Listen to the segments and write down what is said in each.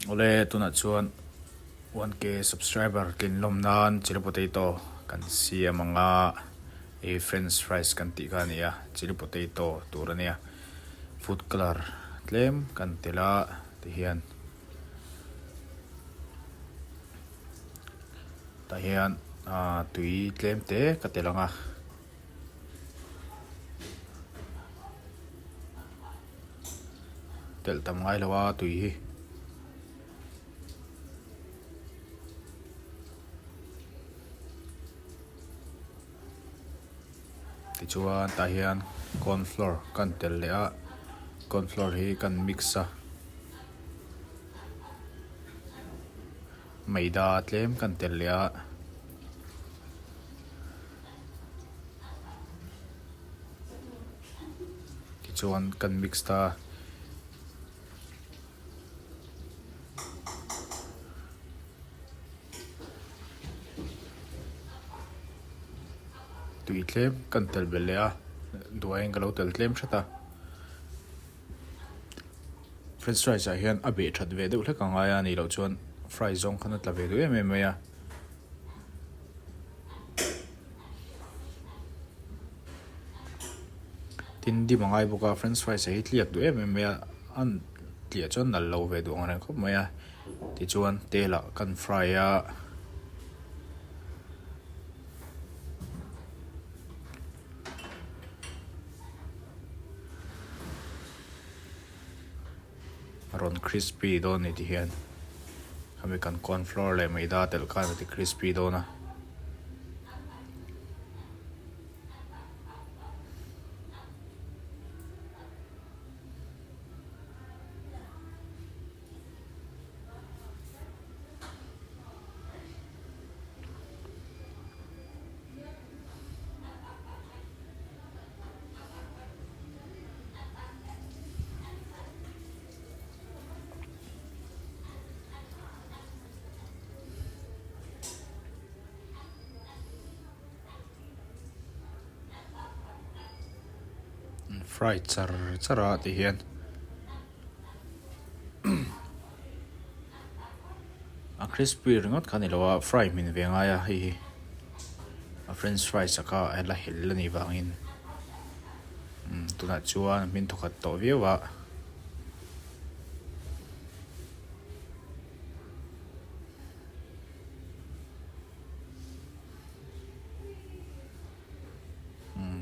Awle tunah chuan 1K subscriber tlin lawm nan chilli potato kan siam ang a, hei french fries kan tih kha a ni a, chilli potato tur a nia, food colour tlem kan telh a tihian tah hian ah tui tlem te ka telh ang a. Telh tam ngai lo a tui hi. Tichuan tah hian corn flour kan telh leh a corn flour hi kan mix a maida tlem kan telh leh a. Tichuan kan mix ta. Tui tlem kan tel belh leh a, duhaiin ka lo tel tlem hret a. French fries ah hian a beh that ve deuh hlek a ngai a nih loh chuan fry zawng khan a tla ve duh em em mai a. Tin dim a ngai bawk a french fries hi tliak duh em em mai a a tliah chuan nalh lo ve duh ang reng khawp mai a tichuan tel ah kan fry a. A rawn crispy dawn a ni tihian khami kan corn flour leh maida telh khan a ti crispy dawn a. Fry char char a ti hian a crispy ringawt kha a ni lo a fry hmin ve ngai a hei hi a french fries a kha a la hel a nih vangin umm tunah chuan a hmin thawkhat tawh viau a.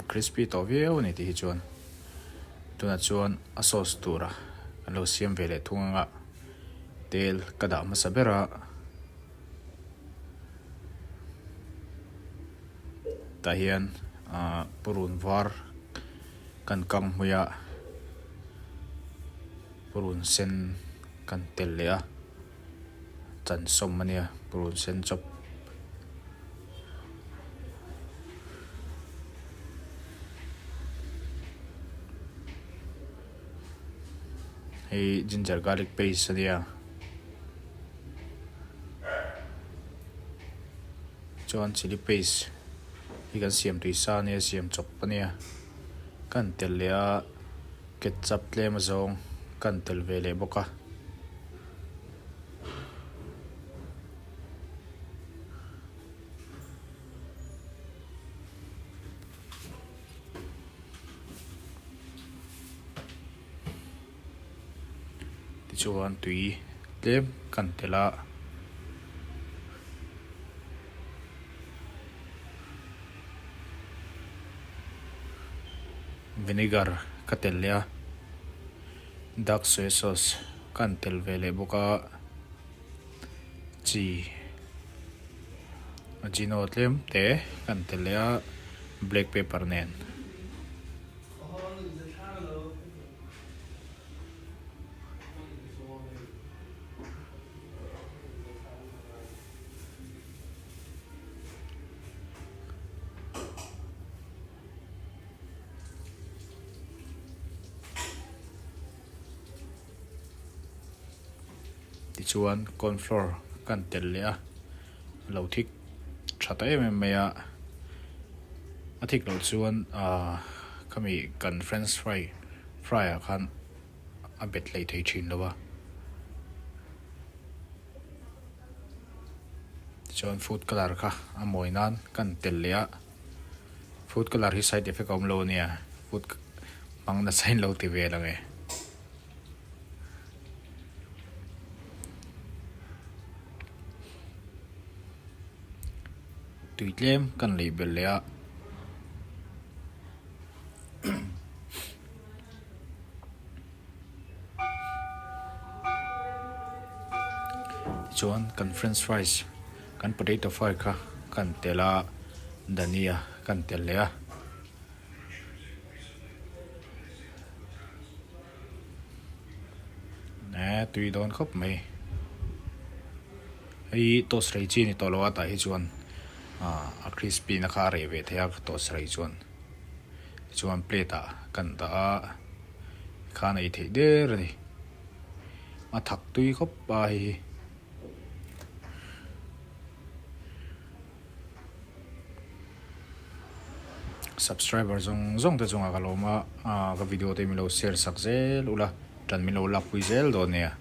Crispy tawh viau a ni tih hi chuan tunah chuan a sauce tura kan lo siam ve leh thung anga tel ka dah hmasa ber a tah hian ahh purun var kan kang hmui a purun sen kan tel leh a. Chansawm a nia purun sen chawp. Hei ginger garlic paste a nia. Chuan chilli paste hi kan siam tui sa a nia siam chawp a nia. Kan tel leh a ketchup tlem azawng kan tel ve leh bawk a. Tichuan tui tlem kan telh a. Vinegar ka telh leh a. Dark soy sauce ka han tel ve leh bawk a chi ajino tlem te ka han tel leh a black pepper nen. Tichuan corn flour kan telh leh a, a lo thik tha ta em em mai a, a thik loh chuan ahh khami kan french fry fry ah khan a bet hlei thei thin lo a. Tichuan food colour kha a mawi nan kan telh leh a, food colour hi side effect a awm lo ania, food hmang nasa in lo ti vel ang e. Tui tlem kan lei belh leh a. Tichuan kan french fries kan potato fry kha kan telh a dhania kan telh leh a. Eh tui dawn khawp mai hei toast rei chi a ni tawh lo a tah hi chuan ah a crispy na kha a reh ve thei a toast rei chuan tichuan plate ah kan dah a khan ei theih der a ni a thak tui khawp a hei hi. Subscriber zawng zawng te chungah ka lawm a, ka video te min lo share sak zel ula, tan min lo lakpui zel dawn nia.